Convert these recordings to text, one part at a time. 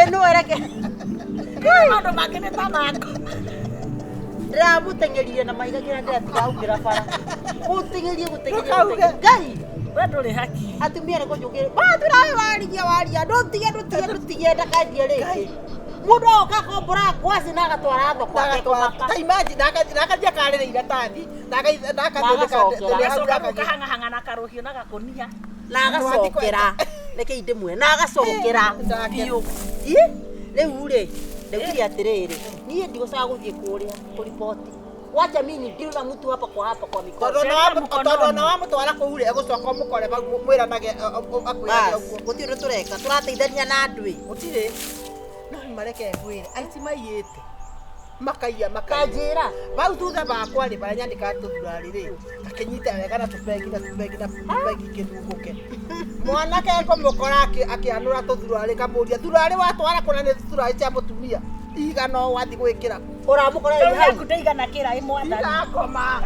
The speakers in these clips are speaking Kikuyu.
Ĩno ereke. Maũndũ mangĩ nĩ ta maku. Ndĩramũteng'erire na mahiga nginya ndĩratiga aumĩra bara. Gũteng'erie gũteng'erie. Ndũkauge. gũteng'erie. Ngai. We ndũrĩ hakiri. Atumia nĩ kũnjũkĩra. Matwĩra we warigia waria. Ndũtige ndũtige ndũtige ndakendie rĩngĩ. Mũndũ agoka akombora ngwacĩ na agatwara thoko atekũmaka. Ta imagine na akathiĩ akarĩra iratathi na Agacokera. Agacoka rĩu kahang'ahang'a na karũhiũ na gakũnia. Na agacokera. Reke ndĩmwe na agacokera biũ. Ĩ, rĩu rĩ ndaugire atĩrĩrĩ niĩ ndigũcaga gũthiĩ kũrĩa kũriboti. Wacha mimi ni deal na mtu hapa kwa hapa kwa mikono. Tondũ ona wamũtwara kũu rĩ egũcoka ũmũkore vau mwĩranage akwĩrage Bas, ũguo. gũtirĩ ũndũ tũreka tũrateithania na andũ ĩ. Gũtirĩ. No mareke ngwĩre aici maiyĩte makaiya makaiya. Kanjĩra. Vau thutha bakwa rĩ barĩa nyandĩkaga tũthurarĩ rĩ akĩnyita wega na tũbengi na tũbengi na tũbengi kĩnungũke. Mwanake ekũmũkora akĩanũra tũthurarĩ kamũria thurarĩ watwara kũna nĩ thurarĩ cia mũtumia igana ũũ wathiĩ gwĩkĩra kũ. Ũramũkorereire Rĩu hau. yaku ndĩigana kĩra ĩ mwathani. Ndakoma.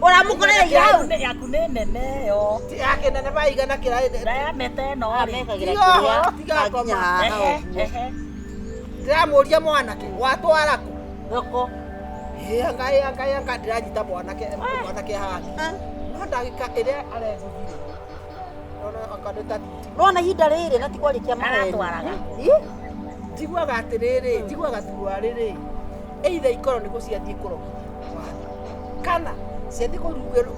Ũramũkorereire hau. Yaku nĩ nene yo. Yakĩnene baigana kĩra Na ya meta ĩno rĩ. Amekagĩra Tiga ũhoro, kĩrĩa tiga na nginya ngoma. haha Ehe, ũguo. ehe. Ndĩramũria mwanake watwara kũ. Thoko. Ĩanga ĩanga ĩanga ndĩranyita mwanake mwanake hana. No ndagĩka ĩrĩa areguthire. Ona anga nĩ ta thitima. Nona ihinda rĩrĩ na ti kwarĩkia maheni. Aratwaraga. Ĩ? Njiguaga atĩrĩrĩ, njiguaga thuruarĩ rĩ, either ikorwo nĩ gũciathiĩ kũrogithio watho, kana ciathiĩ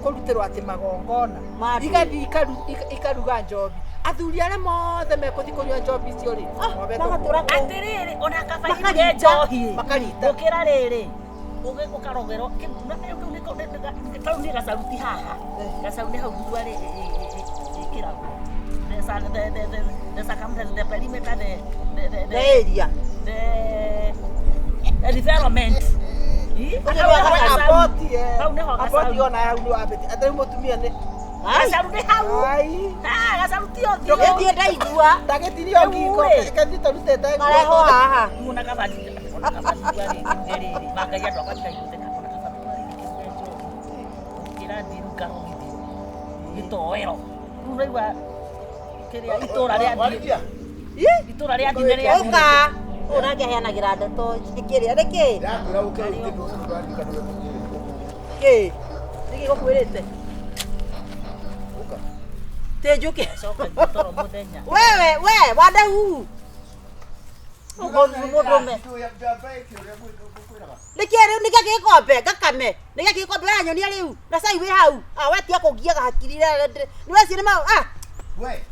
kũrutĩrwo atĩ magongona, Ma ndũire. igathiĩ ikaruga njobi. Athuri arĩa mothe mekũthiĩ kũnyua njobi icio rĩ, Ah, mometwo magatũra kũu. Atĩrĩrĩ, ona kaba iruge Makarita. njohi. Makarita. Gũkĩra rĩrĩ. Ũkarogerwo. Kau nĩ gacaru ti haha. Gacaru nĩ hau thuruarĩ ĩkĩragwo. The circumference, the perimeter, The area. the environment. Ĩ? Ũcio nĩ wa gacaru. Aboti, eh. Hau nĩho Aboti gacaru. ona hau nĩ wambĩtie. Atĩ rĩu mũtumia nĩ Ai. Gacaru nĩ hau. Ai. Ah, gacaru ti ũthiũ. Gĩthiĩ ndaigua. Ndagĩtirio Rĩu ngingo, rĩ. kethi tũrutĩte nguo. Mareho haha. Ona kaba ona kaba thuruarĩ ĩkĩruge rĩrĩ. Mangai andũ akwa tigai gũtheka. Ona kaba thuruarĩ ĩkĩruge njohi. Gũkĩra thiĩ rĩu ngarogithio. Gĩtoero. Rĩu ũraigua kĩrĩa itũra rĩa thiĩ. Warigia. Itũra rĩa thiĩ nĩ rĩa Ũka. Ũyũ nake aheanagĩra ndeto kĩrĩa nĩkĩ? Ndakwĩra ũke ũrute ndũrandika ndũgekũnyĩrĩria. Kĩ? Nĩkĩ gũkwĩrĩte? Ũka. Tĩ njũke. Coka toro mũthenya. Wewe we wandau. Ũkorwo mũndũrũme. Nĩkĩ rĩu nĩkĩ gĩkombe ngakame nĩkĩ gĩkombe ũranyonia rĩu na cai wĩ hau ah we tiga kũngiaga hakiri nĩ weciria ma ah We.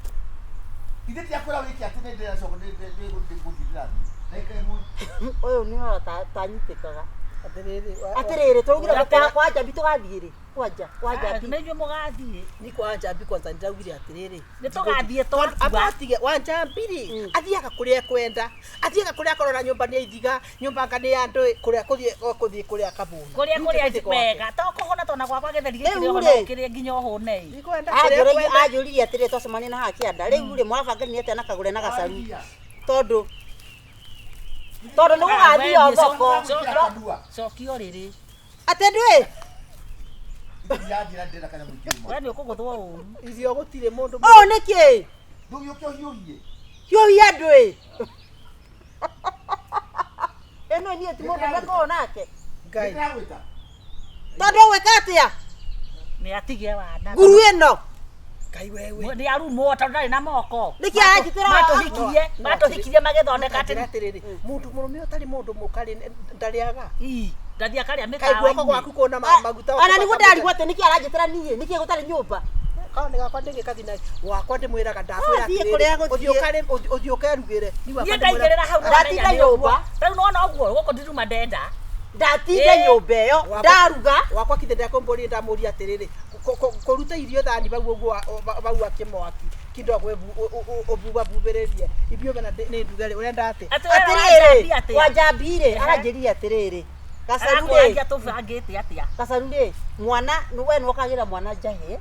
Ithe ndiakwĩra wĩke atĩ nĩ ndĩracoka ndĩgũthiĩ ndĩrathiĩ. Ndagĩka ĩmwe. ũyũ nĩ ũrora tanyitĩkaga Atĩrĩrĩ, atĩrĩrĩ tũraugire kwa kwa njambi tũgathiĩ rĩ kwanja kwa njambi Nĩ inyuĩ mũgathiĩ. Ni kwa njambi kwanza ndĩraugire atĩrĩrĩ. Nĩ tũgathiĩ twatua. Abatige wa njambi rĩ, athiaga kũrĩa ekwenda. Athiaga kũrĩa akorora nyũmba nĩ ya ithiga, nyũmba anga nĩ ya andũ ĩ, kũrĩa kũthiĩ kũthiĩ kũrĩa kabũni. Kũrĩa kũrĩa wega. To kũhũna tona gwakwa gĩtheri gĩkĩrĩ Rĩu oho rĩ. no ũkĩrĩe nginya ũhũne ĩ. Ndikwenda kũrĩa ekwenda. Anjũririe atĩrĩrĩ twacemania na haha kĩanda rĩu rĩ mũrabangania atĩa na kagũre na gacaru tondũ tondũ nĩ gũgathiĩ o thoko Kanua. Cokia ũrĩrĩ. atĩ ndwĩ Ndiranjĩra ndĩrenda kanyamũ ingĩrũma. We nĩ ũkũgũthwo ũru. Irio gũtirĩ mũndũ. ũũ nĩkĩ Ndũgĩũke ũhiũhie. hiũhia ndwĩ ĩno niĩ ti mũndũ ũrĩa nake Ngai. Ndĩragwĩta. tondũ ũgwĩka atĩa Nĩ atige wana. nguru ĩno Ngai wewe. Nĩ arumwo tondũ ndarĩ na moko. Nĩkĩ aranjĩtĩra Matũhikirie, matũhikirie magĩthondeka Njĩra atĩ atĩrĩrĩ, mũndũ mũrũme ũtarĩ mũndũ mũkarĩ ndarĩaga. Ii, ndathiĩ akarĩa Kaĩ guoko mĩkawa-inĩ. gwaku kũna maguta. ona nĩguo ndarigwo atĩ nĩkĩ aranjĩtĩra niĩ nĩkĩ gũtarĩ nyũmba Kawa nĩ gakwa ndĩgĩkathi na wakwa ndĩmwĩraga ndakwĩra Thiĩ kũrĩa gũthiĩ. ũthiĩ ũkerugĩre. Niĩ wakwa Niĩ ndĩmwĩraga- ndaigĩrĩra hau Ndatinda ndamenya nĩ ũguo. nyũmba. Rĩu nĩwona ũguo gũkũ ndiruma ndenda. ndatinda Ĩ. nyũmba ĩyo Wakwa- ndaruga wakwa kithe ndakũmbũria ndamũria atĩrĩrĩ kũruta irio thani vau ũguo vau akĩmwaki kidogo ũbubabubĩrĩrie ithuĩ mena nĩ nduge rĩ ũrenda atĩ Atĩ wee wanjambia atĩrĩrĩ atĩa? wanjambi rĩ Ehe. aranjĩrire atĩrĩrĩ gacaru rĩ Arakũrangia tũbangĩte atĩa? gacaru rĩ mwana we nĩwokagĩra mwana njahĩ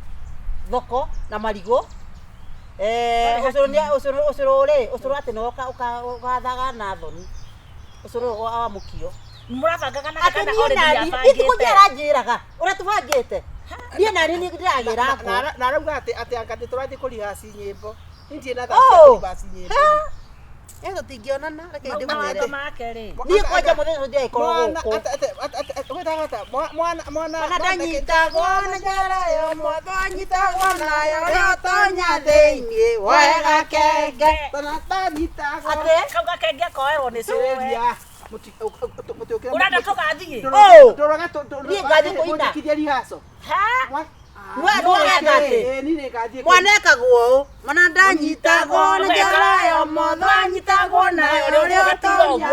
thoko na marigũ Eh, ũcũrũ nĩ ũcũrũ ũcũrũ rĩ, ũcũrũ atĩ nĩ ũgathaga na thoni. Ũcũrũ wa mũkio. Mũrabangaga nake Atĩ kana niĩ already nani, nĩabangĩte? niĩ tikũnjia aranjĩraga ũrĩa tũbangĩte. Niĩ nani nĩ ndĩragĩra ngũ. Na arauga atĩ atĩ anga nĩ tũrathiĩ kũrihaci nyĩmbo. Niĩ ndirĩ na thaa cia Oh! kũrihaci nyĩmbo. Ha! Ĩ tũtingĩonana, reke Mau ndĩmwĩre. mawatho make rĩ. Niĩ kwanja mũthenya ũcio ndiagĩkorwo Mwana gũkũ. wĩtaga atĩa? Mwana mwana Mwana ndanyitagwo na njara yo motho anyitagwo nayo rĩotonya thĩiniĩ woe gakenge. Mwana ndanyitagwo. Atĩ? Kau gakenge koerwo nĩ cũwe. Ria. Mũtiũkĩra. Ũrenda tũgathiĩ? Oh! Tũroga Niĩ ngathiĩ kũina. Mũthikithie rihaco. Ha? Nĩwe nĩweka atĩ? Niĩ nĩngathiĩ. Mwana ekagwo ũũ. Mwana ndanyitagwo na njara yo motho anyitagwo nayo rĩotonya.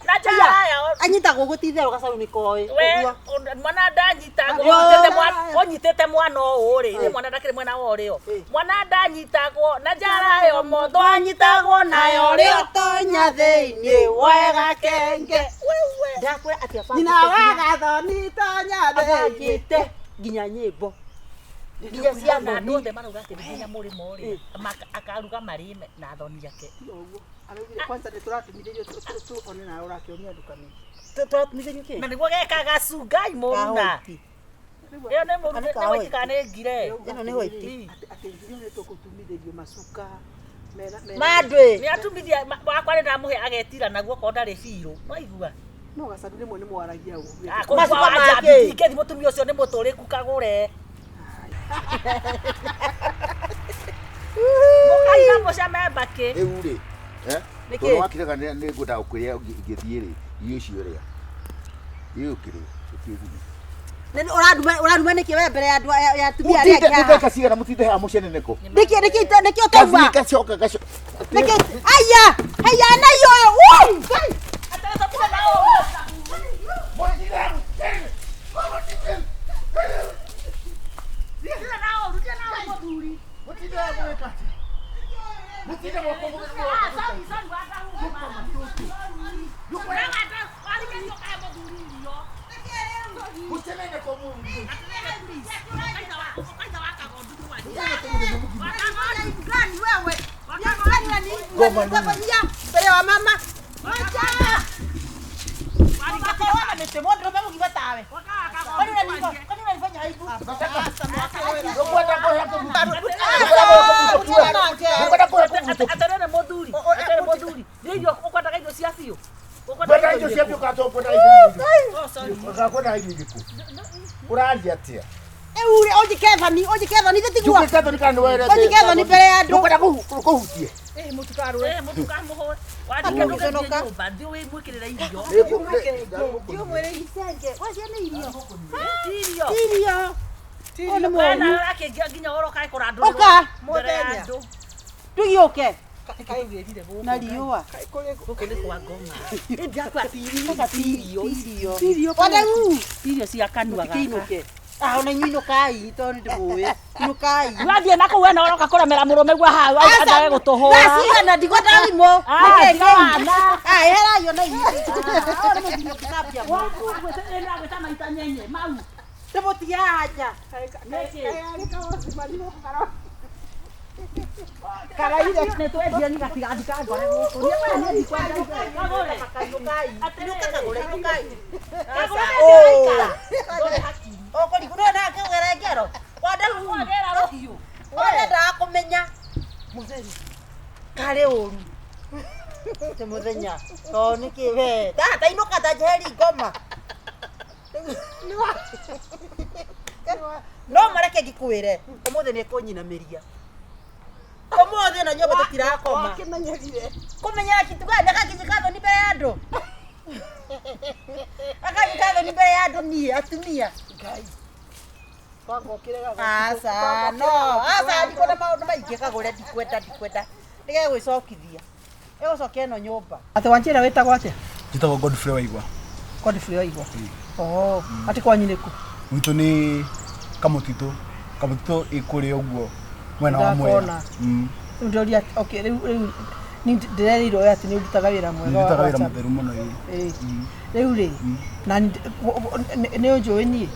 Na njara yao Anyitagwo ũguo ti itherũ gacaũ nĩ koĩ. we Ũguo. mwana ndanyitagwo Yo. ũnyitĩte mwana ũũ rĩ nĩ mwana ndakĩrĩ mwena wa ũrĩo mwana ndanyitagwo na njara yo motho anyitagwo nayo rĩotonya thĩiniĩ woe gakenge. Ndakwĩra atĩ abangĩte Nyina wa gathoni tonya thĩinĩ. abangĩte nginya nyĩmbo nginya cia na andũ thoni. othe marauga atĩ nginya mũrĩmo rĩ akaruga marĩ na thoni yake. Ũguo. Araugire kwanza nĩ tũratumithĩrio tuone nawe ũrakĩonia ndukani. Tũratumithĩrio kĩ? Na nĩguo gekaga cungai mũruna. Kahũti. Ĩyo nĩ mũruna Kana nĩ kahũti. waiti kana nĩ ngire. Ĩno nĩ white. Atĩ nginya nĩ tũkũtumithĩrio macuka mena mena. Mandĩ. Nĩ atumithia wakwa nĩ ndamũhe agetira naguo okorwo ndarĩ biũ. Waigua? No gacandu rĩmwe nĩ mwaragia ũguo. Ah, kũu Macuka kwa make. Wanjambi, ndingĩthiĩ mũtumia ũcio nĩ mũtũrĩku kagũre. Mũkaina mũcame mbakĩ. Rĩu rĩ, eh? Nĩkĩ? Tondũ wakĩrega nĩ ngwendaga gũkwĩra ingĩthiĩ rĩ, irio icio rĩa. Irio ũkĩrĩa, ũkĩguni. Nĩ ũranduma ũranduma nĩkĩ we mbere ya andũ ya atumia arĩa Mũtinde angĩ haha? ndeka cigana mũtinde haha mũceneneko. Nĩkĩ nĩkĩ nĩkĩ ũtauma? Gathiĩ gacoka gacoka. Nĩkĩ aya aya na iyo wuu. Mũtinde haha mũgĩka atĩa? Mũtinde mwako Mũceneneko Gani wewe? Gani unanifanyia mbere wa mama? Wacha. Wakaona mĩtĩ mũndũ ũrũme mũgima tawe. Kwani unanifanya kwani unanifanya aibu? Ũkwenda kũhe Ũkwenda kũhe kũmutũki. Atĩrĩrĩ mũthuri, atĩrĩrĩ mũthuri, nĩ irio ũkwendaga irio cia biũ? Kwenda irio cia biũ kana tũkwenda irio irĩkũ? Oh, sorry. Ũgakwenda irio irĩkũ? Ũraria atĩa? Rĩu rĩ ũnjĩke thoni ũnjĩke thoni ithe tiguo. Njũkĩte thoni kana nĩ werete? Ũnjĩke thoni mbere ya andũ. Ũkwenda kũhutie? Eh, mũtikarũe. Eh, mũtikamũhũre. Wandike ndũgathiĩ nyũmba, thiĩ wĩmwĩkĩrĩre irio. Ndiũmwĩre icenge. Wacia nĩ irio. Ti irio. Ti irio. Ũyũ nĩ We nawe mũũru. ũrakĩngia nginya ũroka kũrandũrĩrwo Ũka. mbere ya Mũthenya. andũ. Tũgĩũke. Tũgĩrire gũkũ. Na riũa. Gũkũ nĩ kwa ngoma. Ĩndĩ akwa ti irio. Ti irio. Wandau. Ti irio cia kanua gaka. Mũtikĩinũke. Ah, ona inyuĩ inũkai tondũ nĩ ndĩmũĩ. Inũkai. Wathiĩ na kũu we na ũroka kũremera mũrũme guo hau andage gũtũhũra. Thaa cigana ndikwenda thimũ. Ah, tiga wana. Ah, eheraio na inyuĩ. Ah, ũyũ nĩ mũthuri ũngĩcambia mũndũ. Ndĩragwĩta maita nyenye mau. Ndĩmũtige haha nja. Karaire. Nĩ twendia ni gatigathika ngore gũkũ. Niĩ ndikwenda kagũre. Inũkai. Inũka kagũre, inũkai. Kagũre Oh. Ũkũrigwo nĩ nake ũgere ngero. Wandau. Wagera rũhiũ. Ũrendaga kũmenya. Mũthenya. Karĩ ũru. Ti mũthenya. To nĩkĩ we. Ta tainũka ta njeheri ngoma. No mareke ngĩkwĩre. Ũmũthĩ nĩ ekũnyinamĩria. Ũmũthĩ na nyũmba tũtirakoma. Wakĩmenyerire. Kũmenyera kitu gani agakĩnjĩka thoni mbere ya andũ. Agakĩnjĩka thoni mbere ya andũ niĩ atumia. Ngai. Kwanga ũkĩrega Aca no, aca ndikwenda maũndũ maingĩ kagũre ndikwenda ndikwenda. Nĩgegwĩcokithia. Ĩgũcokia ĩno nyũmba. Atĩ wanjĩra wĩtagwo atĩa? Njĩtagwo Godfrey Waigwa. Godfrey Waigwa. Oh, atĩ kwanyu nĩkũ? Gwitũ nĩ Kamũtitũ. Kamũtitũ ĩ kũrĩa ũguo mwena wa Mwea. Ndakona. Rĩu ndĩroria atĩ- okay, rĩu rĩu ni ndĩrerirwo atĩ nĩ ũrutaga wĩra mwega wa Ndutaga wĩra WhatsApp. mũtheru mũno ĩ. Ĩĩ. Rĩu rĩ, na nĩ ũnjũĩ niĩ?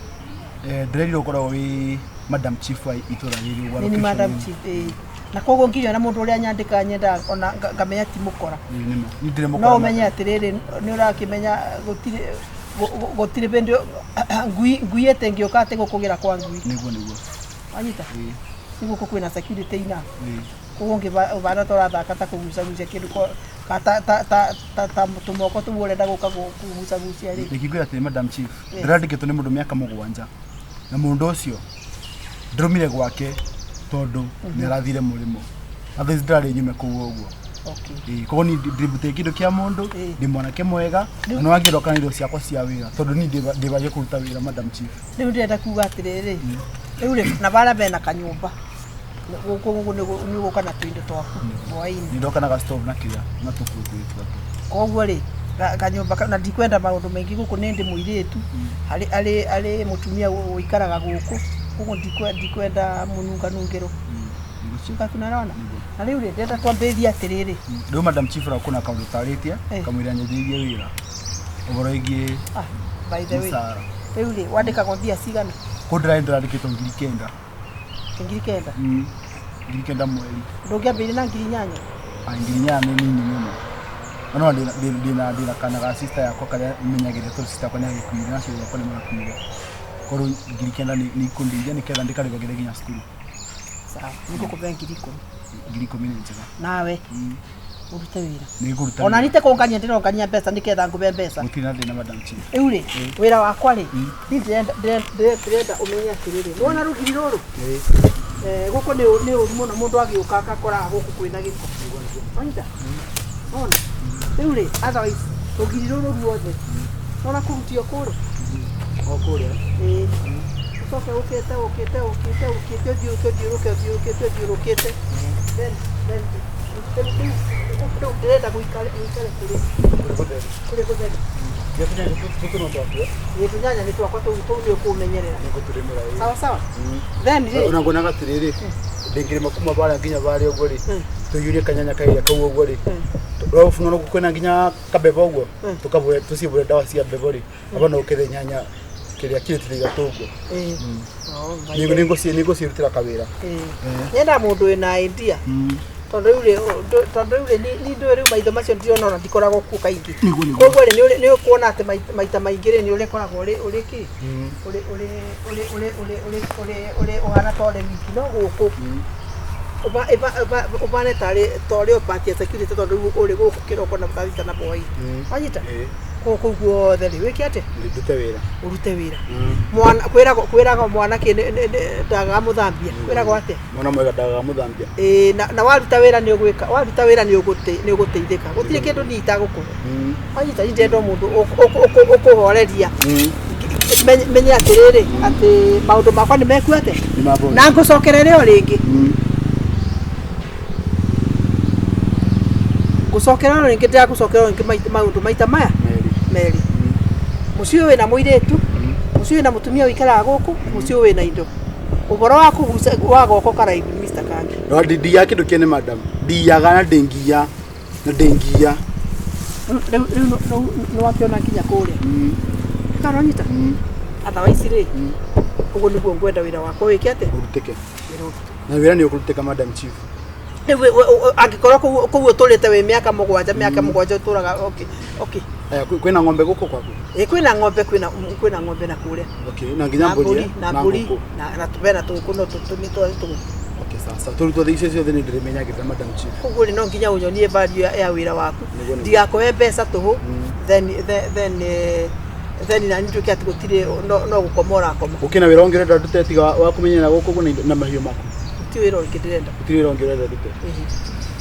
Ndĩrerirwo ũkoragwo wĩ Madam Chief wa itũra rĩrĩ wa Nĩ ni location Madam ĩno. Chief, ĩĩ. Na koguo nginya na mũndũ ũrĩa nyandĩkaga nyendaga ona ngamenya ti mũkora. Ĩĩ, nĩma. Niĩ ndirĩ mũkora. No ũmenye atĩrĩrĩ, nĩ ũrakĩmenya gũtirĩ gũtirĩ bĩndĩ ngui ngui ĩtĩngĩũka atĩ gũkũgĩra kwa ngui. Nĩguo nĩguo. Wanyita? Ĩĩ. Nĩ gũkũ kwĩna security ina. Ĩĩ. Koguo ũngĩbana ta ũrathaka ta kũgucagucia kĩndũ ka ta ta ta ta ta tũmoko tũu ũrenda gũka kũgucagucia rĩ. Reke ngwĩre atĩrĩ Madam Chief, Yes. ndĩrandĩkĩtwo nĩ mũndũ mĩaka 7 na mũndũ ũcio ndĩrũmire gwake tondũ nĩ arathire mũrĩmo na thaa ici ndĩrarĩ nyume kũu ũguo. Okay. Ĩĩ, koguo niĩ ndĩrutĩte kĩndũ kĩa mũndũ, Ĩĩ. ndĩ mwanake mwega na nĩ wangĩroka na irio ciakwa cia wĩra tondũ niĩ ndĩbagie kũruta wĩra Madam Chief. Rĩu ndĩrenda kuga atĩrĩrĩ, rĩu rĩ na barĩa mena kanyũmba gũkũ gũkũ nĩ ũgũka na tũindo twaku hwaĩ-inĩ. Nĩ ndoka na ga stove na kĩrĩa na tũkuo twĩrĩ tũtatũ. Koguo rĩ kanyũmba na ndikwenda maũndũ maingĩ gũkũ, nĩ ndĩ mũirĩtu harĩ arĩ arĩ mũtumia ũikaraga gũkũ, koguo ndikwenda mũnunganungĩro. Ciuka tunaona na rĩu rĩ ndĩrenda twambĩrĩrie atĩrĩrĩ. Rĩu Madam Chief ũrĩa kwĩna kaũndũ tarĩtie Eh. kamũira nyanjĩrĩrie wĩra ũhoro wĩgiĩ Ah, by the way, mũcara. Rĩu rĩ wandĩkagwo mbia cigana? Kũu ndĩrarĩ ndĩrandĩkĩtwo 9,000. 9,000? 9,000 mweri. Ndũngĩambĩrĩria na 8,000? Ah, 8,000 nĩ nini mũno. Na no ndĩna kana ga sister yakwa karĩa menyagĩrĩra tondũ sister yakwa nĩ agĩkuire na aciari akwa nĩ marakuire. Korwo 9,000 nĩ ikũndeithia nĩgetha ndĩkarĩhagĩre nginya cukuru. Sawa, nĩngũkũhe 10,000. 10,000 nĩ njega. Nawe ũrute wĩra. Nĩ ngũruta Ona wĩra. nite kũngania ndĩrongania mbeca nĩgetha ngũhe mbeca. Gũtirĩ na thĩna Madam Chief. Rĩu rĩ wĩra wakwa rĩ niĩ ndĩrenda ũmenye atĩrĩrĩ, nĩwona rũgiri rũrũ? Gũkũ nĩ ũru mũno mũndũ agĩũka agakoraga gũkũ kwĩna gĩko. Wanyita? Wona? Rĩu rĩ otherwise rũgiri rũrũ ruothe nĩwona kũrutio kũrĩa? O kũrĩa. Ĩĩ. Ũcoke ũkĩte ũkĩte ũkĩte ũkĩte ũthiũrũke ũthiũrũke ũthiũrũkĩte ũthiũrũkĩte. Then then rĩu rĩu ndĩrenda gũikare gũikare kũrĩ kũrĩ gũtheru. Tũtũ no twaku. Ĩĩ, tũnyanya nĩ twakwa tũu tũu nĩ ũkũmenyerera. Nĩngũtũrĩmĩra ĩĩ. Sawa sawa. Then rĩ Ona nguonaga atĩrĩrĩ, ndĩngĩrĩma kuma barĩa nginya barĩa ũguo rĩ, tũiyũrie kanyanya karia kau ũguo rĩ, ũrabu no kwĩna nginya kabebe ũguo, tũkabũre tũcibũre ndawa cia mbebo rĩ, aba no ũkethe nyanya kĩrĩa kĩrĩ ithatũ ũguo. Ĩĩ. Oh, my Nĩ God. nĩngũcirutĩra kawĩra. Ĩĩ. Nyenda mũndũ wĩna idea. Tondũ rĩu rĩ tondũ rĩu rĩ ni ndũĩ rĩu maitho macio ndirona ona ndikoragwo kuo kaingĩ. Nĩguo nĩguo. Koguo rĩ nĩ ũkuona atĩ maita maingĩ rĩ nĩ ũrĩkoragwo ũrĩ ũrĩ kĩ? Ũrĩ ũrĩ ũrĩ ũrĩ ũrĩ ũrĩ ũrĩ ũrĩ ũhana ta ũrĩ wiki no gũkũ. Ũbane tarĩ ta ũrĩ ũpatia security tondũ rĩu ũrĩ gũkũ kĩroko na thaa thita na hwaĩ-inĩ. Wanyita? Ĩĩ. Kũu kũu guothe rĩ wĩke atĩa? Ndute wĩra. Ũrute wĩra. Mwana kwĩragwo kwĩragwo mwanake ndagaga mũthambia. Kwĩragwo atĩa? Mwana mwega ndagaga mũthambia. Ĩĩ, na waruta wĩra nĩ ũgwĩka, waruta wĩra nĩ nĩ ũgũteithĩka. Gũtirĩ kĩndũ niĩ itagũkũhe. Wanyita, niĩ ndĩrenda o mũndũ ũkũhoreria. Menye atĩrĩrĩ, atĩ maũndũ makwa nĩ meku atĩa? Nĩ mabũrũri. Na ngũcokerere o rĩngĩ. Ngũcokera o rĩngĩ, ndĩragũcokera o rĩngĩ maũndũ maita maya Merĩ. Merĩ. Mũciĩ ũyũ wĩna mũirĩtu, mũciĩ wĩna mũtumia ũikaraga gũkũ, mũciĩ ũyũ wĩna indo. Ũhoro wa kũguca wa goko karaihu Mr. Kangi. No ndiaga kĩndũ kĩene madam. Ndiaga na ndĩngia na ndĩngia. Rĩu rĩu nĩ wakĩona nginya kũrĩa. Kana wanyita? Otherwise rĩ, ũguo nĩguo ngwenda wĩra wakwa wĩke atĩa? Ũrutĩke. Wĩra ũrutĩke. Na wĩra nĩ ũkũrutĩka Madam Chief. Rĩu angĩkorwo kũu ũtũrĩte wĩ mĩaka 7, mĩaka 7 ũtũraga, okay, okay. Aya, kwĩna ng'ombe gũkũ kwaku? Ĩĩ, kwĩna ng'ombe, kwĩna kwĩna ng'ombe na kũrĩa. Okay, na nginya mbũri, eh? Na mbũri, ngũkũ. na tũbe na tũgũkũ no nĩ tũgũkũ. Okay, sawa sawa. Tũrutwo icio ciothe nĩ ndĩrĩmenyagĩrĩra Madam Chief. Koguo rĩ no nginya ũnyonie value ya wĩra waku. Nĩguo, nĩguo. Ndigakũhe mbeca tũhũ, then then then na nituĩke atĩ gũtirĩ no gũkoma ũrakoma. Gũkĩna wĩra ũngĩ ũrenda ndute tiga wa kũmenyerera gũkũ ũguo na mahiũ maku? Gũtirĩ wĩra ũngĩ ndĩrenda. Gũtirĩ wĩra ũngĩ ũrenda ndute. Ĩĩ.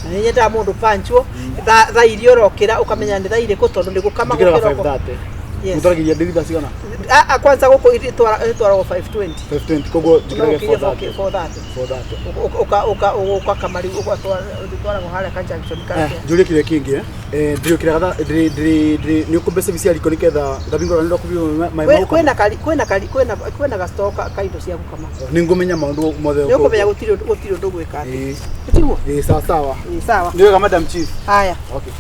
Na nĩ nyendaga mũndũ punctual, thaa iria ũrokĩra ũkamenya nĩ thaa irĩkũ tondũ nĩ gũkama Njũkĩraga gũkĩroko. 5:30. Yes. Mũtwaragĩria ndĩri thaa cigana? Ah, kwanza gũkũ ĩtwaragwo 5:20. 5:20, koguo njũkĩrage No ũkirie 4:30. 4:30. 4:30. Ũka kamari ũgatwaragwo harĩa ka junction Eh, kake. njũrie kĩrĩa kĩngĩ, eh? Eh, ndĩrĩũkĩraga thaa ndĩrĩ nĩ ũkũmbe service ya riko nĩgetha ngabingũra nĩ ndakũbio maĩ ma gũkama? Kwĩna kari kwĩna kari kwĩna kwĩna ga store ka indo cia gũkama. Nĩ ngũmenya maũndũ mothe. Nĩ ũkũmenya gũtirĩ gũtirĩ ũndũ ũgwĩka atĩ. Ĩĩ. Tiguo? Ĩĩ, sawa sawa. Ĩĩ, sawa. Nĩ wega Madam Chief. Haya. Okay.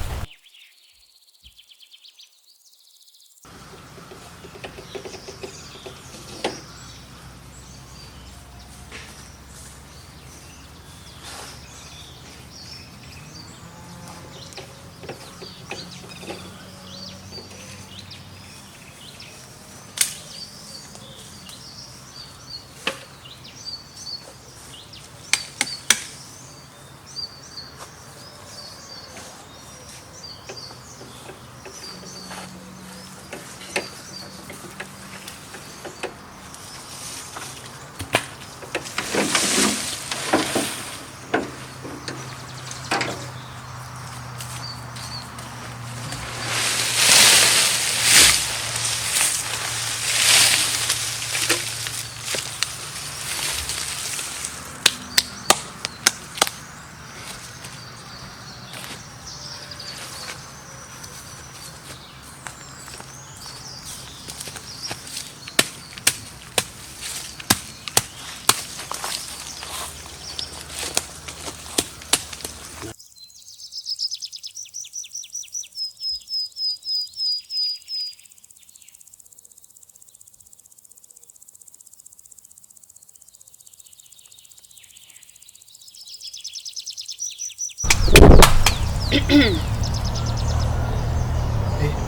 Eh,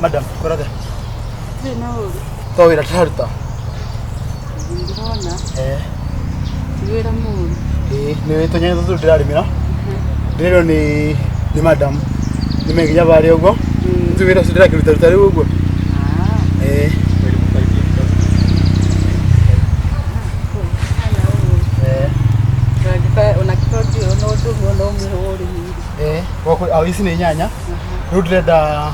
madam, kũratha. Ndirĩ na ũru. To wĩra tũraruta. Ndĩrona Eh, ti wĩra mũru. ĩĩ, nĩ tũnyanya tũtũ ndĩrarĩmĩra. Ndĩrerwo nĩ madam. Nĩ menginya barĩa ũguo. Rĩu wĩra ũcio ndĩrakĩruta ruta rĩu ũguo. Ah, Eh. Eh. Ũnangĩkorwo ndiũĩ ona ũndũ ũmwe ona ũmwe wa ũrĩmi rĩ. Eh, gwaku au ici nĩ nyanya. Rĩu ndĩrenda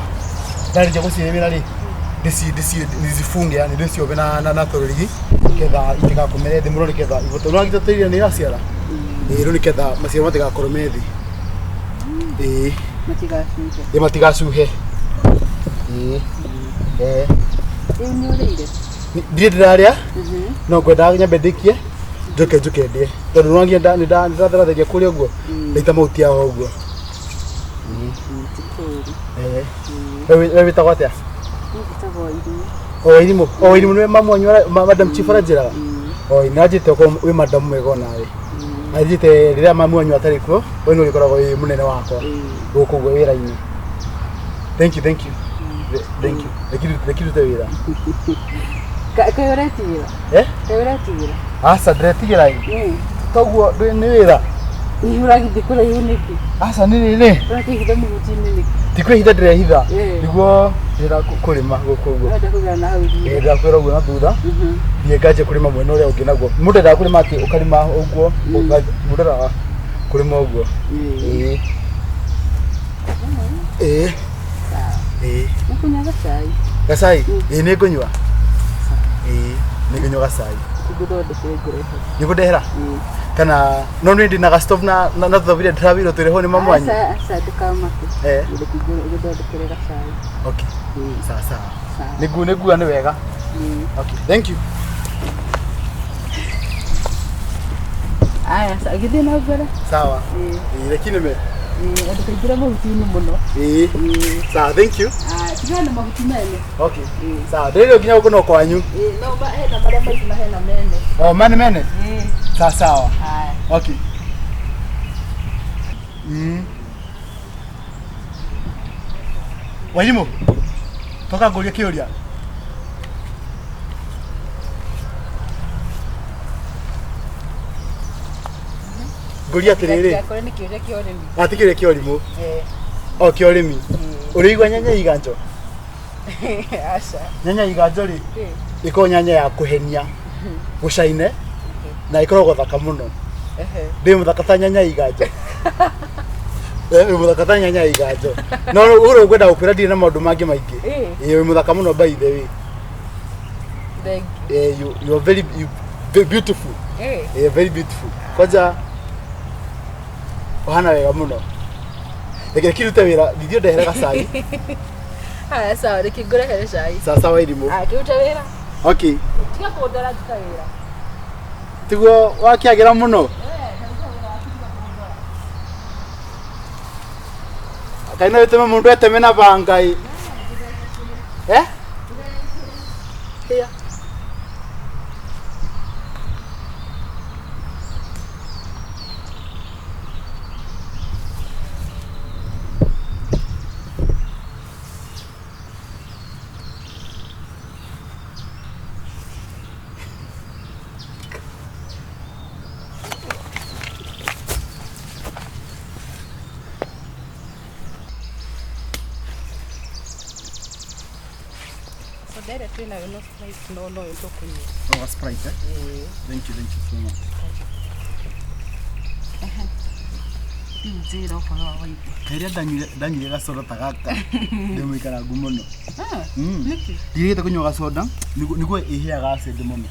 ndarĩkia gũcirĩmĩra rĩ ndĩcifunge yani ndĩciove na tũrũrigi ketha itigakomere thĩ mũno nĩgetha ibote no gitũ tĩri nĩ iraciara. Ĩĩ rĩu nĩgetha maciaro matigakorwo me thĩ. Ĩĩ Matigacuhe. ĩ matigacuhe. Ĩĩ. Eh. Rĩu nĩ ũrĩire? Ndirĩ ndĩrarĩa no ngwendaga nyambe ndĩkie njoke njuke ndĩe tondũ nĩwangia nĩndatheratheria kũrĩa ũguo ndaita mahuti yaho ũguo. Ti kũũru. Eh. We wĩtagwo atĩa? Niĩ njĩtagwo Irimũ. O Irimũ, o Irimũ nĩwe mamu wanyu madam chief aranjĩraga. O nĩanjĩte okorwo wĩ madam mwega onawe. Anjĩte rĩrĩa mamu wanyu atarĩ kuo, we nĩwe ũrĩkoragwo wĩ mũnene wakwa gũkũ ũguo wĩra-inĩ. Thank you, thank you. Thank you. Reke ndute wĩra. Kaĩ ũretigĩra? Eh? Kaĩ ũretigĩra? Aca ndĩretigĩra ĩ. Toguo ndũĩ nĩ wĩra. Ĩ ũragĩthiĩ kũraihu nĩkĩ? Aca nĩ nĩ. Ũrakĩhitha mũhuti-inĩ nĩkĩ? Ti kwĩhitha ndĩrehitha. Eh. Nĩguo ndĩrenda kũrĩma gũkũ ũguo. Ũrenda kũgera na hau thutha? Ĩĩ ndakwĩra ũguo na thutha. Thiĩ nganjie kũrĩma mwena ũrĩa ũngĩ naguo. Mũndũ endaga kũrĩma atĩ ũkarĩma ũguo, mũndũ endaga kũrĩma ũguo. Ĩĩ. Ĩĩ. Ĩĩ. Nĩkũnyua gacai? Gacai? Ĩĩ nĩ ngũnyua. Ĩĩ nĩ ngũnyua gacai. Ngũthondekere ngũrehe. Nĩ ngũndehera? Kana no nĩ ndĩ na gastove na tũthaburia ndĩrawĩrwo twĩrehwo nĩ mamu wanyu? Aca, aca ndũkamake. Eh. Reke ngũthondekere gacai. Okay. Sawa sawa. Sawa. Nĩngua nĩ wega. Okay. Thank you. Aya, gĩthiĩ na mbere. Sawa. Ĩĩ reke nĩme. Ĩĩ, ndũkaingĩre mahuti-inĩ mũno. Ĩĩ. Sawa, thank you. Aya, tigana na mahuti mene. Okay. Sawa, ndĩrĩo nginya gũkũ no kwanyu. Ĩĩ, no hena marĩa maitũ na hena mene. O mane mene? Ĩĩ. Sawa sawa. Aya. Okay. Wairimũ, toka ngũrie kĩũria. Ngũrie atĩrĩrĩ. Akorwo nĩ kĩũria kĩa ũrĩmi. Ah, ti kĩũria kĩa ũrimũ. Eh. O kĩa ũrĩmi. Ũrĩigua nyanya iganjo? Aca. Nyanya iganjo rĩ, ĩkoragwo nyanya ya kũhenia, gũcaine na ĩkoragwo thaka mũno. Ndĩ mũthaka ta nyanya iganjo. Wĩ mũthaka ta nyanya iganjo. No ũrĩa ngwenda gũkwĩra ndirĩ na maũndũ mangĩ maingĩ. Ĩĩ wĩ mũthaka mũno by the way. Thank Eh, you are very you, very beautiful. Eh. Eh, very beautiful. Kwanja ũhana wega mũno. Reke kĩrute wĩra, ndithiĩ ndehere gacai. Haya, sawa, reke ngũrehere cai. Sawa sawa Irimũ. Aya, kĩrute wĩra. Okay. Tiga kũndora nduta wĩra. Tiguo wakĩagĩra mũno. Kaĩ no ĩtũme mũndũ eteme na banga ĩ. Eh? Hĩa. Soda ĩrĩa twĩnayo no Sprite no noyo tũkũnyua. Oh, Sprite, eh? Thank you, thank you so much. Rĩu njĩra ũhoro wa Waithe. Rĩrĩa ndanyuire gacoda ta gaka ndĩ mũikarangu mũno. Ah, Mm. nĩkĩ? Ndirĩgĩte kũnyua gacoda nĩguo ĩheaga acid mũno.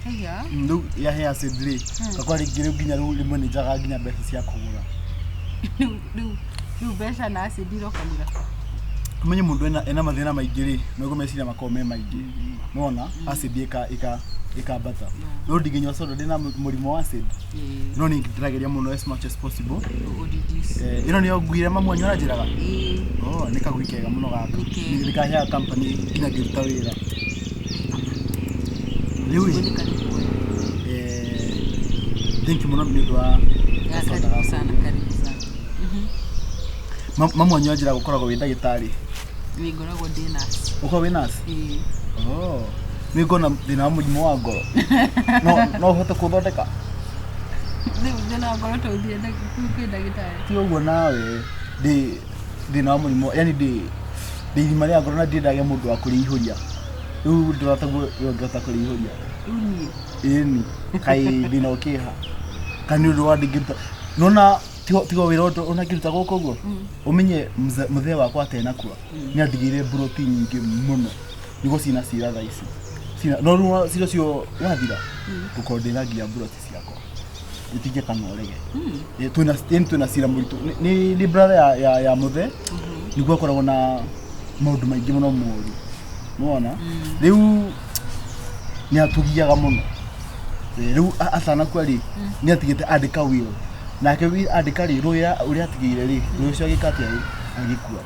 Haya. Rĩu yahe acid rĩ, gakwa rĩngĩ rĩu nginya rĩu rĩmwe nĩ njagaga nginya mbeca cia kũgũra. Rĩu mbeca na acid irokanĩra. Ũmenye mũndũ ena mathĩna maingĩ rĩ, noguo meciria makoragwo me maingĩ. Nĩwona acid ĩkambata. No ndingĩnyua soda ndĩna mũrimũ wa acid. No nĩ ndĩrageria mũno as much as possible. Ũreduce. Ĩno nĩyo ngui ĩrĩa mamu wanyu aranjĩraga? Ĩĩ. Oh, nĩ kagui kega mũno gaka. Nĩ kega. Nĩ kaheaga company nginya ngĩruta wĩra. Rĩu ĩ, thank you mũno nĩ ũndũ wa Ya, gacoda karibu gaku. sana, karibu sana. Mamu wanyu anjĩra gũkoragwo wĩ ndagĩtarĩ. Nĩ ngoragwo ndĩ nurse. Ũkoragwo wĩ nurse? Ĩĩ. Oh. Nĩ ngona thĩna wa mũrimũ wa ngoro. No ũhote kũthondeka? Rĩu thĩna wa ngoro tũthiĩ kwĩ ndagĩtarĩ. Ti ũguo nawe ndĩ thĩna wa mũrimũ, yani ndĩ irima rĩa ngoro na ndirĩ ndagĩa mũndũ wa kũrĩihũria. Rĩu ndĩrona taguo we ũngĩhota kũrĩihũria. Rĩu niĩ. Ĩni, kaĩ thĩna ũkĩha. Kana nĩ ũndũ wa ndingĩruta. Nona tigo wĩra ũndũ ona ngĩruta gũkũ ũguo. Ũmenye mũthee wakwa atenakua nĩ andigĩire mburoti nyingĩ mũno. Nĩguo cina cira thaa ici. Cina no rĩu cira ũcio wathira ngũkorwo ndĩna nginya mburoti ciakwa. Itinge kana ũrege. Twĩna yani twĩna cira mũritũ. Nĩ brother ya mũthee nĩguo akoragwo na maũndũ maingĩ mũno moru. Nĩwona? Rĩu nĩ atũgiaga mũno. Rĩu atanakua rĩ nĩ atigĩte andĩka will. Nake will andĩka rĩ rũĩ ũrĩa atigĩire rĩ rũĩ ũcio agĩka atĩa rĩ agĩkua.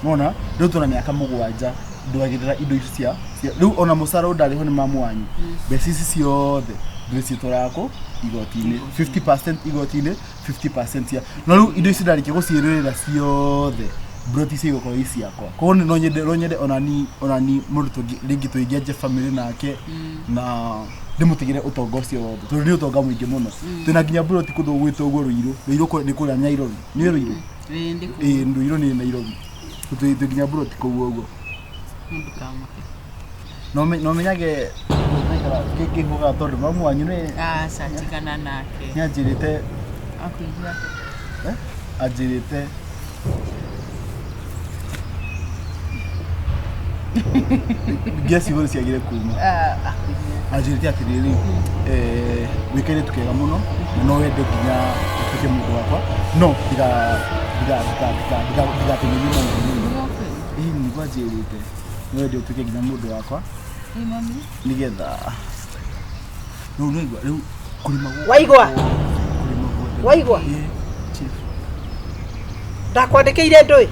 Nĩwona? Rĩu twĩna mĩaka 7 ndwagĩrĩra indo ici cia rĩu ona mũcara ũyũ ndarĩho nĩ mamu wanyu. Mbeca ici ciothe ndĩrĩcitwaraga kũ igoti-inĩ 50% igoti-inĩ 50% cia no rĩu indo ici ndarĩkia gũciĩrĩrĩra ciothe mburoti ici igũkorwo i ciakwa. Koguo no nyende onani mũndũ rĩngĩ tũingĩanjia family nake na ndĩmũtigĩre ũtonga ũcio wothe tondũ nĩ ũtonga mũingĩ mũno. Twĩna nginya mburoti kũndũ gwĩtwo ũguo Ruiru. Ruiru nĩ kũrĩa Nairobi. Nĩ Ruiru? Ĩĩ ndĩ kũu. Ĩĩ Ruiru nĩ Nairobi. Twĩ nginya mburoti kũu ũguo. Ndũkamake. No menyage ngĩhuga tondũ mamu wanyu nĩ Aca tigana nake. nĩ anjĩrĩte Akũigua. Anjĩrĩte ngia ciugo ciagire kuma. Anjĩrĩte atĩrĩrĩ wĩ kairĩtu kega mũno na no wende nginya ũtuĩke mũndũ wakwa no ndigateng'erie maũndũ mũno. Ĩĩ nĩguo anjĩrĩte no wende ũtuĩke nginya mũndũ wakwa nĩgetha rĩu nĩwaigua rĩu kũrĩma guothe. Waigua? Kũrĩma guothe. Waigua? Ĩĩ chief. Ndakwandĩkĩire ndũĩ?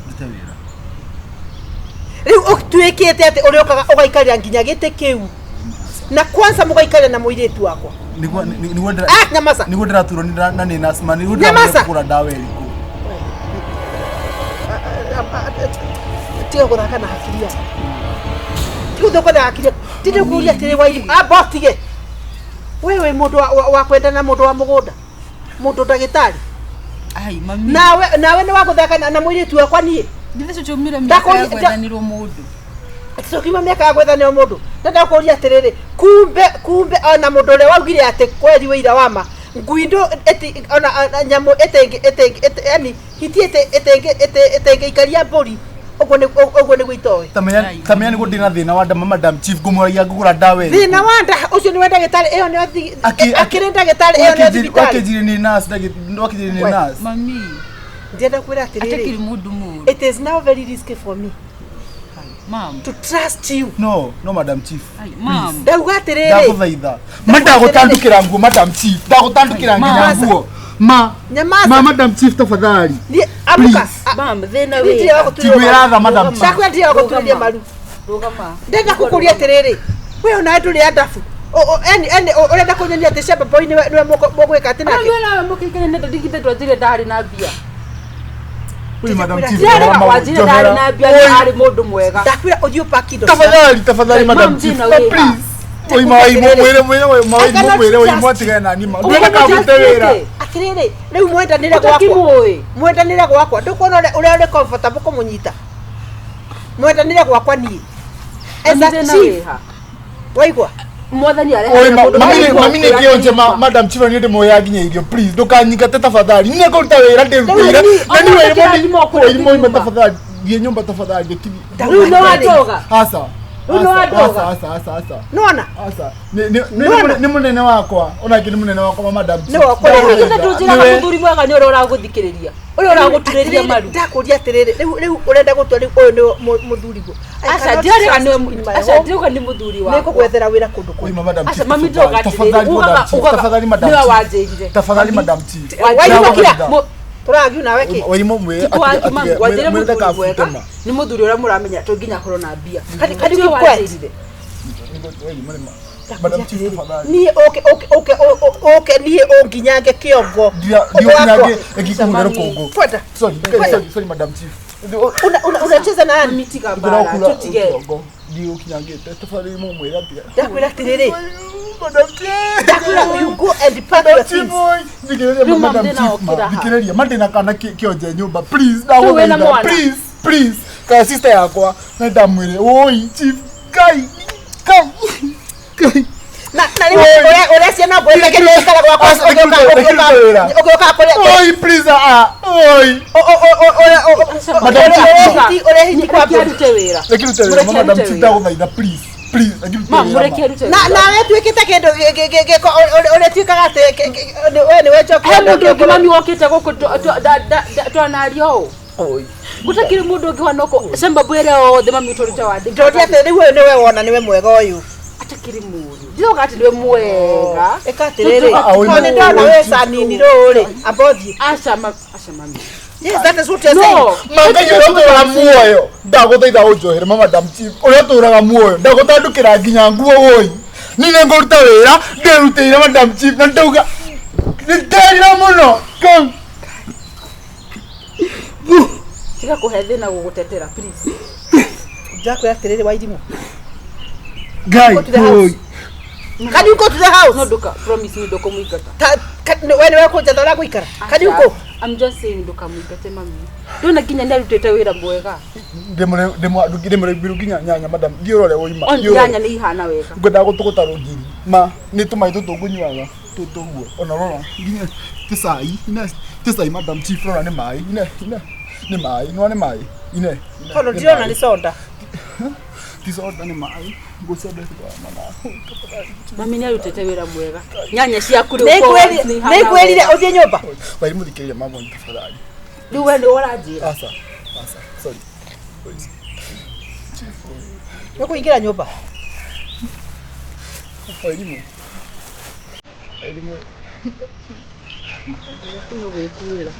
Ndute wĩra. Rĩu ũtuĩkĩte atĩ ũrĩũkaga ũgaikarĩra nginya gĩtĩ kĩu. Na kwanza mũgaikarĩra na mũirĩtu wakwa. Nĩguo nĩguo ndĩra Ah, nyamaza. nĩguo ndĩraturwo nĩ na nĩ nurse man nĩguo Nyamaza. ndĩramenya kũgũra ndawa ĩrĩkũ. Tiga gũthaka na hakiri yaku. Tiga gũthaka na hakiri yaku. Tinde kũria atĩrĩ Wairimu, amba ũtige. We wĩ mũndũ wa kwendana na mũndũ wa mũgũnda. Mũndũ ndagĩtarĩ. Ai mami. Nawe nĩ wa gũthaka na mũirĩtu wakwa niĩ. Githĩ cũcũ umire mĩaka ya gwethanĩrwo mũndũ. Tũkiuma mĩaka ya gwethanĩrwo mũndũ. Ndenda kũria atĩrĩrĩ, kumbe ona mũndũ ũrĩa waugire atĩ kweri wĩira wa ma ngui ndũ ĩti ona nyamũ ĩtĩngĩ yani hiti ĩtĩngĩikaria mbũri. Ũguo nĩguo itoĩ. Tamenya nĩguo ndĩna thĩna wa nda madam chief ngũmũragia ngũgũra ndawa ĩrĩkũ. Thĩna wa nda ũcio nĩwe ndagĩtarĩ ĩyo nĩyo akĩrĩ ndagĩtarĩ ĩyo nĩyo thibitarĩ. Wakĩnjĩrire nĩ nurse wakĩnjĩrire nĩ nurse. Mami. Ndĩrenda kwĩra atĩrĩrĩ. Atakĩrĩ mũndũ mũũru. It is now very risky for me. Ma'am. To trust you. No, madam chief. Ma'am. Ndauga atĩrĩrĩ. Ndagũthaitha. Ma ndagũtandũkĩra nguo madam chief. Ndagũtandũkĩra nginya nguo. Ma. Nyamaza. Ma madam chief tafadhali. Niĩ amuka. Ma'am, thĩna Niĩ ndirĩ wa gũturĩria Tigwĩra tha madam chief. Ndakwĩra ndirĩ wa gũturĩria maru. Rũgama. Ndenda gũkũria atĩrĩrĩ. We ona ndũrĩ andabu. Eni ũrenda kũnyonia atĩ Shamba Boy nĩwe mũgwĩka atĩ nake. Ona nawe mũkĩikare nĩ ndigithĩ ndwanjire ndarĩ na mbia. Oi madam chief. Ndirarega wanjire ndarĩ na mbia arĩ mũndũ mwega. Ndakwĩra ũthiĩ ũpaki indo. Tafadhali madam chief. Please. Oi mawai mwĩre mawai mwĩre oi mwatigane na niĩ. Ndĩrenda kagute wĩra. Atĩrĩrĩ, rĩu mwendanĩre gwakwa. Mwendanĩre gwakwa. Ndũkuona ũrĩa ũrĩ comfortable kũmũnyita. Mwendanĩre gwakwa niĩ. As a chief. Waigua? Mwathani Oi mami nĩ kĩonje madam chief nĩ ndĩmũheaga nginya irio please ndũkanyingate tafadhali. Niĩ ngũruta wĩra ndĩrutĩire. Na niĩ wĩra tafadhali. Thiĩ nyũmba tafadhali ndĩkirie. Rĩu nĩ wandoga. Aca. Rĩu nĩ wandoga. Aca. Nĩwona? Aca. Nĩ mũnene wakwa. Onake nĩ mũnene wakwa madam chief. Nĩ wakwa. Githĩ ndũnjĩraga mũthuri mwega nĩ ũrĩa ũragũthikĩrĩria. Ũrĩa ũragũturĩria maru. Ndakũria atĩrĩrĩ, rĩu ũrenda gũtua rĩu ũyũ nĩ mũthuriguo. Aca ndirarega nĩ aca ndiuga nĩ mũthuri wakwa. Nĩngũgwethera wĩra kũndũ kũngĩ. Oi madam chief. Aca mami ndoga atĩrĩrĩ, ugaga nĩwe wanjĩrire. Tafadhali madam chief. Waigua kira? Tũragiu nawe kĩ? Waimũ mwĩre wanjĩre mũthuri mwega nĩ mũthuri ũrĩa mũramenya to nginya akorwo na mbia. Can you keep quiet? Madam Chief tafadhali. Niĩ ũke ũke ũke ũke niĩ ũnginyange kĩongo. Ndio ikikungera rũkũngũ. Fuata. Sorry, sorry, sorry Madam Chief. Unacheza na nani? Mitiga mbara tutige. Ndio kinyangĩte tafadhali mumwĩre atĩa. Ndakwĩra atĩrĩrĩ. Madam Chief. Ndakwĩra you go and pack your things. Thikĩrĩria Rĩu Madam mama Chief ma. ndĩna okĩra ha. Thikĩrĩria ma ndĩna kana kĩonje nyũmba please Rĩu wĩna ndagũthaitha mwana? please please kana sister yakwa na ndamwĩre oi Chief Ngai Ngai Ngai Na na rĩu ũrĩa ũrĩa ciana ngwĩte kĩrĩa gĩikara gwakwa ũgĩũka kũrĩa oi please ah oi Madam Chief. ũrĩa hiti Reke kwambia. arute wĩra. Reke rute wĩra Mũreke Madam arute Chief wĩra. ndagũthaitha please please reke rute Ma wĩra mũreke ma. arute Na wĩra. nawe tuĩkĩte kĩndũ gĩko ũrĩa tuĩkaga atĩ we nĩwe njoki. He mũndũ ũngĩ mami wokĩte gũkũ twanaria ũũ. Oi. Gũtakĩrĩ mũndũ ũngĩ wana ũkũ Zimbabwe ĩrĩa othe mami ũtũrĩte wandĩka. Ndonire atĩ rĩu ũyũ nĩwe wona nĩwe mwega ũyũ. Atakĩrĩ mũru. Ndiroga atĩ nĩwe mwega. Ĩka atĩrĩrĩ. Ah, ah, Tondũ nĩ ndona wĩ canini rũũ rĩ, amba ũthiĩ. Aca mami. Yes, that is what you're saying. No. Mangai ũrĩa ũtũraga muoyo ndagũthaitha ũnjohere ma Madam Chief ũrĩa ũtũraga muoyo ndagũtandũkĩra nginya nguo woi niĩ nĩ ngũruta wĩra ndĩrutĩire Madam Chief na ndauga nĩnderira mũno Ngai. Tiga kũhe thĩna gũgũtetera please. Ndakwĩra atĩrĩrĩ Wairimũ. Ngai Go to the house. oi. Can you go to the house? No ndũka promise me ndũkũmũingata. We nĩwe kũnjatha ũrĩa ngũikara. Can you go? I'm just saying ndũkamũingate mami. Ndona nginya nĩ arutĩte wĩra mwega. Ndĩmũrĩmbiru nginya nyanya madam thiĩ ũrore woima On thiĩ ũrore. nyanya nĩ ihana wega. Ngwendaga gũtũgũta rũgiri ma nĩ tũmaĩ tũtũ ngũnyuaga tũtũ ũguo ona rora nginya ti cai ine ti cai Madam Chief rora nĩ maĩ ine ine nĩ maĩ nĩwona nĩ maĩ ine ine, Tondũ nĩ ndirona maĩ. nĩ soda. Ti soda nĩ maĩ ngũciendete mana. Mami nĩ arutĩte wĩra mwega. Nyanya ciaku rĩu forwards nĩ ihana Nĩngwĩrire wega. ũthiĩ nyũmba. Wairimũ thikĩrĩria mama tafadhali. Rĩu we nĩ ũranjĩra. Asa asa sorry. Nĩũkũingĩra nyũmba. Wairimũ Wairimũ Nĩ ũgwĩkuĩra.